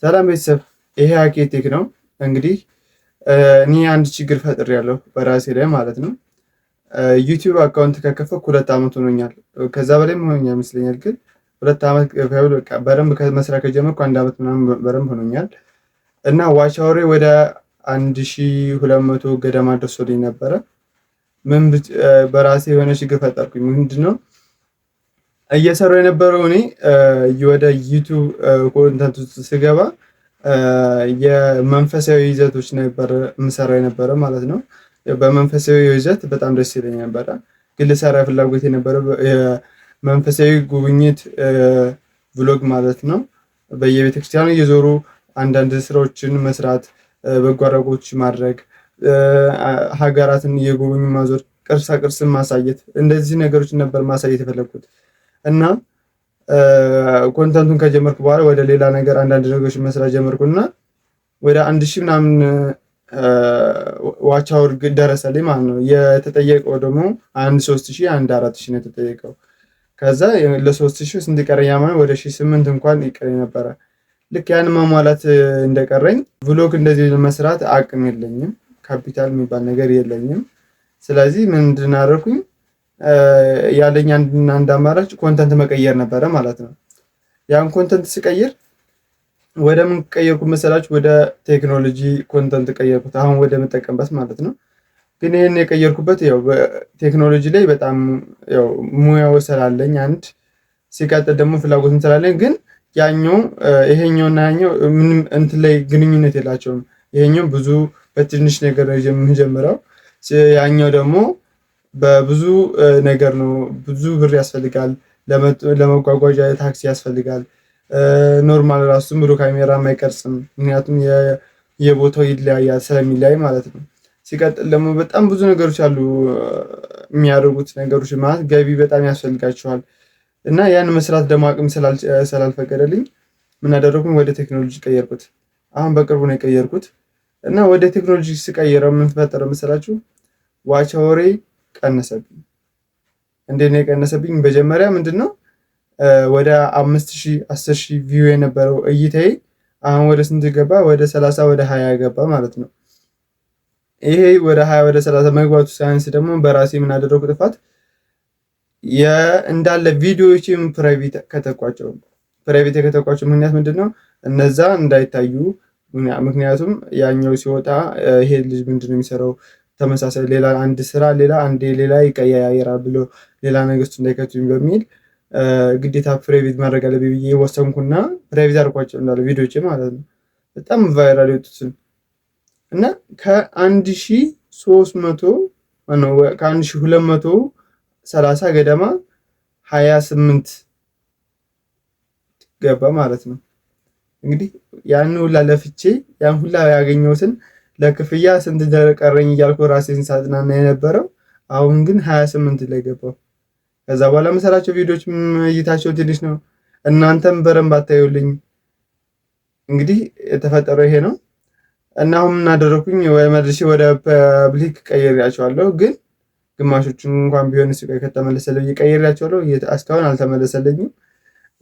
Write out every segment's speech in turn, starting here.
ሰላም ቤተሰብ፣ ይሄ አኬቴክ ነው። እንግዲህ እኔ አንድ ችግር ፈጥሬያለሁ በራሴ ላይ ማለት ነው። ዩቲዩብ account ከከፈትኩ 2 ዓመት ሆኖኛል። ከዛ በላይ ሆኖኛል ይመስለኛል። ግን 2 ዓመት በደንብ መስራት ከጀመርኩ አንድ ዓመት ምናምን በደንብ ሆኖኛል። እና watch hour ኤ ወደ 1200 ገደማ ደርሶልኝ ነበረ። ምን በራሴ የሆነ ችግር ፈጠርኩኝ። ምንድነው እየሰራው የነበረው? እኔ ወደ ዩቲዩብ content ውስጥ ስገባ የመንፈሳዊ ይዘቶች ነበር የምሰራው የነበረ ማለት ነው። በመንፈሳዊ ይዘት በጣም ደስ ይለኝ ነበረ። ግን ልሰራ ፍላጎት የነበረው የመንፈሳዊ ጉብኝት vlog ማለት ነው። በየቤተክርስቲያኑ እየዞሩ አንዳንድ ስራዎችን መስራት፣ በጎ አድራጎቶች ማድረግ፣ ሀገራትን እየጎበኙ ማዞር፣ ቅርሳ ቅርስን ማሳየት፣ እንደዚህ ነገሮችን ነበር ማሳየት የፈለግኩት። እና content ኡን ከጀመርኩ በኋላ ወደ ሌላ ነገር አንዳንድ ነገሮች መስራት ጀመርኩና ወደ 1000 ምናምን watch hour ደረሰልኝ ማለት ነው። የተጠየቀው ደግሞ አንድ 3000፣ አንድ 4000 ነው የተጠየቀው። ከዛ ለ3000 ስንት ይቀረኛል ማለት ወደ 1008 እንኳን ይቀረኝ ነበረ። ልክ ያን ማሟላት እንደቀረኝ vlog እንደዚህ መስራት አቅም የለኝም፣ ካፒታል የሚባል ነገር የለኝም። ስለዚህ ምንድን አደረኩኝ? ያለኝ አንድና አንድ አማራጭ content መቀየር ነበረ ማለት ነው። ያን content ስቀይር ወደ ምን ቀየርኩት መሰላችሁ? ወደ ቴክኖሎጂ content ቀየርኩት፣ አሁን ወደ ምጠቀምበት ማለት ነው። ግን ይህን የቀየርኩበት ያው በቴክኖሎጂ ላይ በጣም ያው ሙያው ስላለኝ አንድ፣ ሲቀጥል ደግሞ ፍላጎትም ስላለኝ፣ ግን ያኛው ይሄኛውና ያኛው ምንም እንትን ላይ ግንኙነት የላቸውም። ይሄኛው ብዙ በትንሽ ነገር ነው የምንጀምረው፣ ያኛው ደግሞ በብዙ ነገር ነው። ብዙ ብር ያስፈልጋል፣ ለመጓጓዣ ታክሲ ያስፈልጋል። Normal ራሱ ዝም ብሎ ካሜራ አይቀርጽም፣ ምክንያቱም የቦታው ይለያያል፣ ስለሚለያይ ማለት ነው። ሲቀጥል ደግሞ በጣም ብዙ ነገሮች አሉ የሚያደርጉት ነገሮች፣ ማለት ገቢ በጣም ያስፈልጋቸዋል። እና ያን መስራት ደግሞ አቅም ስላልፈቀደልኝ ምን አደረኩኝ? ወደ ቴክኖሎጂ ቀየርኩት። አሁን በቅርቡ ነው የቀየርኩት። እና ወደ ቴክኖሎጂ ስቀይረው ምን ተፈጠረ መሰላችሁ? Watch hour ኤ ቀነሰብኝ። እንዴት ነው የቀነሰብኝ? መጀመሪያ ምንድን ነው ወደ 5000፣ 10,000 view የነበረው እይታዬ አሁን ወደ ስንት ገባ? ወደ 30፣ ወደ 20 ገባ ማለት ነው። ይሄ ወደ 20፣ ወደ 30 መግባቱ ሳያንስ ደግሞ በራሴ ምን አደረኩ ጥፋት? እንዳለ ቪዲዮዎችም private ከተኳቸው። Private የከተኳቸው ምክንያት ምንድን ነው? እነዛ እንዳይታዩ። ምክንያቱም ያኛው ሲወጣ ይሄ ልጅ ምንድን ነው የሚሰራው፣ ተመሳሳይ ሌላ አንድ ስራ ሌላ አንዴ ሌላ ይቀያየራል ብሎ ሌላ ነገር ውስጥ እንዳይከቱኝ በሚል ግዴታ private ማድረግ አለብኝ ብዬ ወሰንኩና private አድርኳቸው እንዳለ ቪዲዮዎች ማለት ነው። በጣም viral የወጡትን። እና ከ1300፣ ከ1230 ገደማ 28 ገባ ማለት ነው። እንግዲህ ያን ሁላ ለፍቼ ያን ሁላ ያገኘሁትን ለክፍያ ስንት ቀረኝ እያልኩ ራሴን ሳጽናና የነበረው አሁን ግን 28 ላይ ገባው። ከዛ በኋላ የምሰራቸው ቪዲዮዎች እይታቸው ትንሽ ነው። እናንተም በደንብ አታዩልኝ። እንግዲህ የተፈጠረው ይሄ ነው። እና አሁን ምን አደረኩኝ? ወይ መልሼ ወደ public ቀይሬያቸዋለሁ። ግን ግማሾቹን እንኳን ቢሆን ስቆይ ከተመለሰልኝ ቀይሬያቸዋለሁ። እስካሁን አልተመለሰልኝም።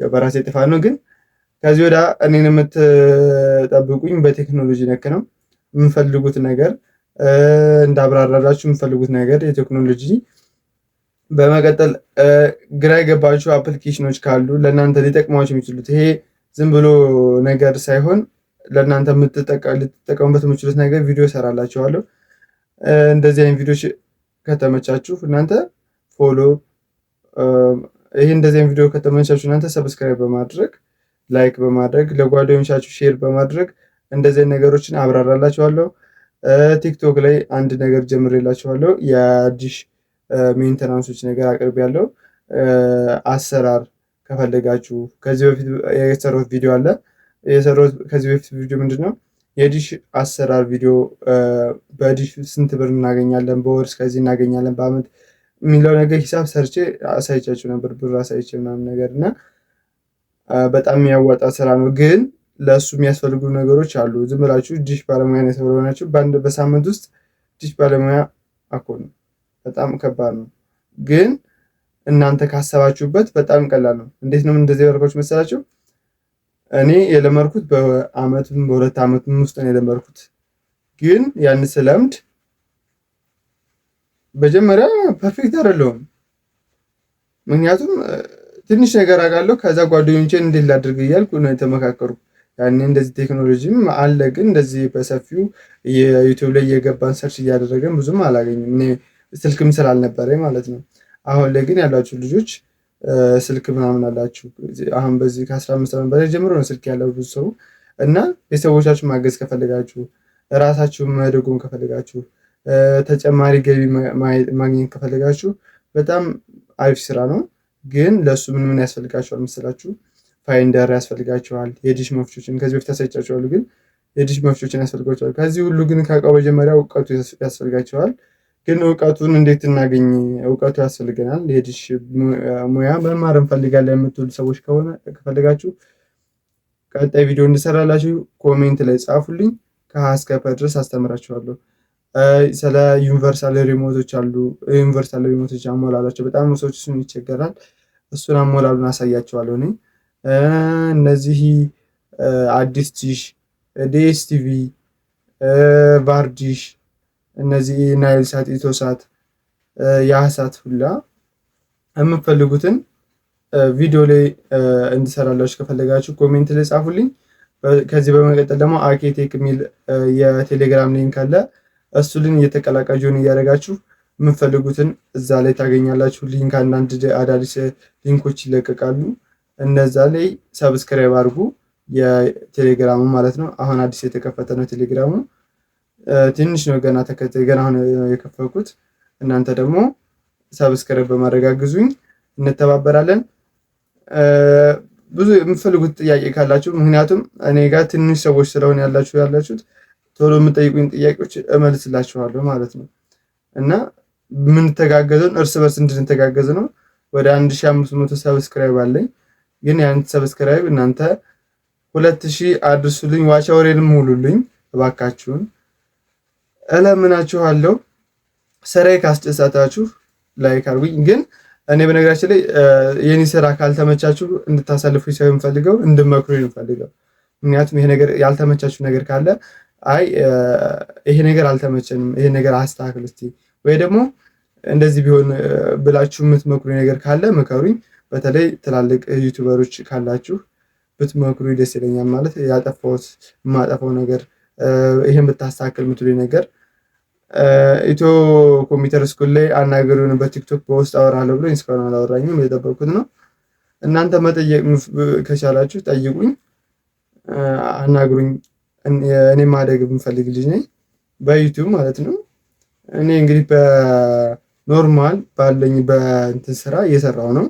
ያው በራሴ ጥፋት ነው። ግን ከዚህ ወዲያ እኔን የምትጠብቁኝ በቴክኖሎጂ ነክ ነው። የምፈልጉት ነገር እንዳብራራላችሁ የምፈልጉት ነገር የቴክኖሎጂ፣ በመቀጠል ግራ የገባችሁ application ኖች ካሉ ለእናንተ ሊጠቅሟችሁ የሚችሉት፣ ይሄ ዝም ብሎ ነገር ሳይሆን ለእናንተ ልትጠቀሙበት የምችሉት ነገር ቪዲዮ እሰራላችኋለሁ። እንደዚህ አይነት ቪዲዮች ከተመቻችሁ እናንተ follow፣ ይሄ እንደዚህ አይነት ቪዲዮ ከተመቻችሁ እናንተ subscribe በማድረግ፣ like በማድረግ፣ ለጓደኞቻችሁ share በማድረግ እንደዚህ አይነት ነገሮችን አብራራላችኋለሁ። ቲክቶክ ላይ አንድ ነገር ጀምሬላችኋለሁ። የዲሽ maintenance ኦች ነገር አቅርቤያለሁ። አሰራር ከፈለጋችሁ ከዚህ በፊት የሰራሁት ቪዲዮ አለ። የሰራሁት ከዚህ በፊት ቪዲዮ ምንድን ነው? የዲሽ አሰራር ቪዲዮ፣ በዲሽ ስንት ብር እናገኛለን፣ በወር እስከዚህ እናገኛለን፣ በአመት የሚለው ነገር ሂሳብ ሰርቼ አሳይቻችሁ ነበር። ብር አሳይቼ ምናምን ነገር። እና በጣም የሚያዋጣ ስራ ነው። ግን ለእሱ የሚያስፈልጉ ነገሮች አሉ። ዝም ብላችሁ ዲሽ ባለሙያ ነው የተብለናችሁ በአንድ በሳምንት ውስጥ ዲሽ ባለሙያ አኮኑ። በጣም ከባድ ነው። ግን እናንተ ካሰባችሁበት በጣም ቀላል ነው። እንዴት ነው እንደዚህ ያደርጋችሁ መሰላችሁ? እኔ የለመድኩት በአመትም በ2 አመትም ውስጥ ነው የለመድኩት። ግን ያን ስለምድ መጀመሪያ perfect አይደለሁም። ምክንያቱም ትንሽ ነገር አውቃለሁ። ከዛ ጓደኞቼን እንዴት ላድርግ እያልኩ ነው የተመካከርኩ። ያኔ እንደዚህ ቴክኖሎጂም አለ፣ ግን እንደዚህ በሰፊው የዩቲዩብ ላይ እየገባን search እያደረገን ብዙም አላገኝም። እኔ ስልክም ስላልነበረኝ ማለት ነው። አሁን ላይ ግን ያላችሁ ልጆች ስልክ ምናምን አላችሁ። አሁን በዚህ ከ15 ዓመት በላይ ጀምሮ ነው ስልክ ያለው ብዙ ሰው። እና ቤተሰቦቻችሁ ማገዝ ከፈለጋችሁ፣ ራሳችሁን መደጎም ከፈለጋችሁ፣ ተጨማሪ ገቢ ማግኘት ከፈለጋችሁ በጣም አሪፍ ስራ ነው። ግን ለእሱ ምን ምን ያስፈልጋችኋል መሰላችሁ? Finder ያስፈልጋችኋል። የዲሽ መፍቾችን ከዚህ በፊት አሳይቻችኋለሁ፣ ግን የዲሽ መፍቾችን ያስፈልጋችኋል። ከዚህ ሁሉ ግን ከእቃው መጀመሪያ እውቀቱ ያስፈልጋችኋል። ግን እውቀቱን እንዴት እናገኝ? እውቀቱ ያስፈልገናል። የዲሽ ሙያ መማር እንፈልጋለን የምትሉ ሰዎች ከሆነ ከፈለጋችሁ ቀጣይ ቪዲዮ እንድሰራላችሁ comment ላይ ጻፉልኝ። ከሀ እስከ ፐ ድረስ አስተምራችኋለሁ። ስለ universal remote ኦች አሉ። Universal remote ኦች አሞላላቸው በጣም ሰዎች እሱን ይቸገራል። እሱን አሞላሉን አሳያቸዋለሁ እኔ። እነዚህ አዲስ ዲሽ፣ ዲኤስቲቪ፣ ቫርዲሽ፣ እነዚህ ናይል ሳት፣ ኢትዮሳት፣ ያህሳት ሁላ የምትፈልጉትን ቪዲዮ ላይ እንድሰራላችሁ ከፈለጋችሁ comment ላይ ጻፉልኝ። ከዚህ በመቀጠል ደግሞ አርኬቴክ የሚል የቴሌግራም link አለ። እሱልን እየተቀላቀላችሁ እያደረጋችሁ የምትፈልጉትን እዛ ላይ ታገኛላችሁ። Link አንዳንድ አዳዲስ link ኦች ይለቀቃሉ። እነዛ ላይ subscribe አድርጉ፣ የቴሌግራሙ ማለት ነው። አሁን አዲስ የተከፈተ ነው ቴሌግራሙ። ትንሽ ነው ገና ተከታይ ገና አሁን የከፈትኩት። እናንተ ደግሞ subscribe በማድረግ አግዙኝ፣ እንተባበራለን። ብዙ የምትፈልጉት ጥያቄ ካላችሁ፣ ምክንያቱም እኔ ጋር ትንሽ ሰዎች ስለሆነ ያላችሁት ቶሎ የምጠይቁኝ ጥያቄዎች እመልስላችኋለሁ ማለት ነው። እና የምንተጋገዘውን እርስ በርስ እንድንተጋገዝ ነው። ወደ 1500 subscribe አለኝ። ግን ያን subscribe እናንተ 2000 አድርሱልኝ፣ watch hour ኤንም ሙሉልኝ እባካችሁን እለምናችኋለሁ። ስራዬ ካስደሰታችሁ like አድርጉኝ። ግን እኔ በነገራችን ላይ የኔ ስራ ካልተመቻችሁ እንድታሳልፉ ሳይሆን የምፈልገው እንድመክሩ የምፈልገው። ምክንያቱም ይሄ ነገር ያልተመቻችሁ ነገር ካለ፣ አይ ይሄ ነገር አልተመቸንም፣ ይሄ ነገር አስተካክል እስቲ ወይ ደግሞ እንደዚህ ቢሆን ብላችሁ የምትመክሩኝ ነገር ካለ ምከሩኝ። በተለይ ትላልቅ YouTuber ኦች ካላችሁ ብትመክሩኝ ደስ ይለኛል። ማለት ያጠፋሁት የማጠፋው ነገር ይሄን ብታስተካክል የምትሉኝ ነገር፣ ኢትዮ ኮምፒውተር ስኩል ላይ አናገሩን በቲክቶክ በውስጥ አወራለሁ ብሎ እስካሁን አላወራኝም፣ እየጠበቅኩት ነው። እናንተ መጠየቅ ከቻላችሁ ጠይቁኝ፣ አናግሩኝ። እኔ ማደግ የምፈልግ ልጅ ነኝ፣ በዩቲዩብ ማለት ነው። እኔ እንግዲህ በ normal ባለኝ በእንትን ስራ እየሰራሁ ነው።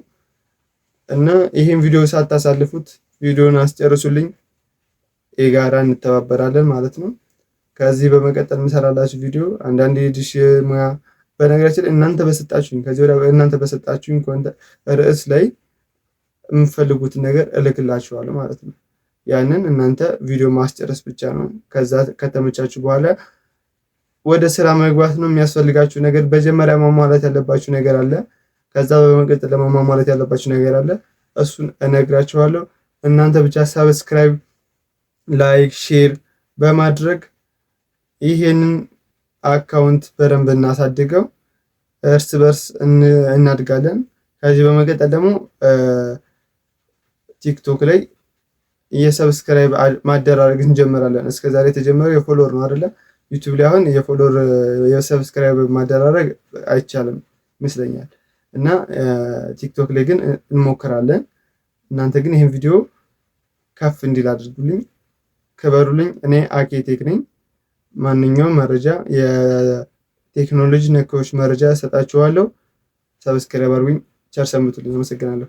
እና ይሄን ቪዲዮ ሳታሳልፉት ቪዲዮን አስጨርሱልኝ። የጋራ እንተባበራለን ማለት ነው። ከዚህ በመቀጠል የምሰራላችሁ ቪዲዮ አንዳንድ የዲሽ ሙያ፣ በነገራችን ላይ እናንተ በሰጣችሁኝ፣ ከዚህ ወዲያ እናንተ በሰጣችሁኝ ርዕስ ላይ የምትፈልጉትን ነገር እልክላችኋለሁ ማለት ነው። ያንን እናንተ ቪዲዮ ማስጨረስ ብቻ ነው። ከዛ ከተመቻችሁ በኋላ ወደ ስራ መግባት ነው። የሚያስፈልጋችሁ ነገር መጀመሪያ ማሟላት ያለባችሁ ነገር አለ። ከዛ በመቀጠል ለማሟላት ያለባችሁ ነገር አለ። እሱን እነግራችኋለሁ። እናንተ ብቻ subscribe፣ like፣ share በማድረግ ይሄንን account በደንብ እናሳድገው፣ እርስ በርስ እናድጋለን። ከዚህ በመቀጠል ደግሞ ቲክቶክ ላይ የ subscribe ማደራረግ እንጀምራለን። እስከዛሬ የተጀመረው የ follower ነው አይደለ? ዩቲዩብ ላይ አሁን የ follower የ subscribe ማደራረግ አይቻልም ይመስለኛል። እና ቲክቶክ ላይ ግን እንሞክራለን። እናንተ ግን ይህን ቪዲዮ ከፍ እንዲል አድርጉልኝ፣ ክበሩልኝ። እኔ አኬቴክ ነኝ። ማንኛውም መረጃ የቴክኖሎጂ ነኮች መረጃ እሰጣችኋለሁ። Subscribe አድርጉኝ። ቸር ሰንብቱልኝ። አመሰግናለሁ።